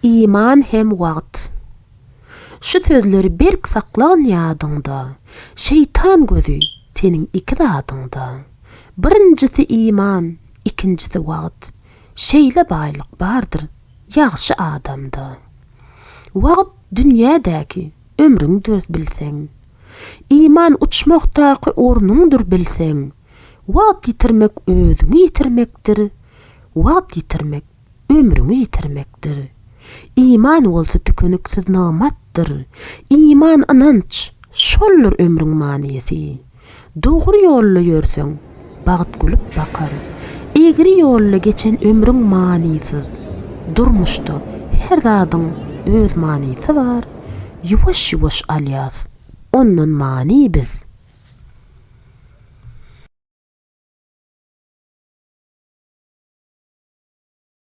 Iman hem wagt. Şu sözleri berk saklagyn ýadyňda, Şeýtan gözi seniň iki zadyňda. Birinjisi iman, ikinjisi wagt, Şeýle baýlyk bardyr ýagşy adamda. Wagt dünýädäki ömrüňdir bilseň, Iman uçmahdaky ornuňdyr bilseň. Wagt ýitirmek özüňi ýitirmekdir, Wagt ýitirmek ömrüňi ýitirmekdir. Iman bolsa tükeniksiz nygmatdyr. Iman ynanç, şoldur ömrüň manysy. Dogry ýolda ýörseň, bagt gülüp bakar. Egri ýolda geçen ömrüň manysyz. Durmuşda her zadyň öz manysy bar, Ýuwaş-ýuwaş alýas ondan many biz.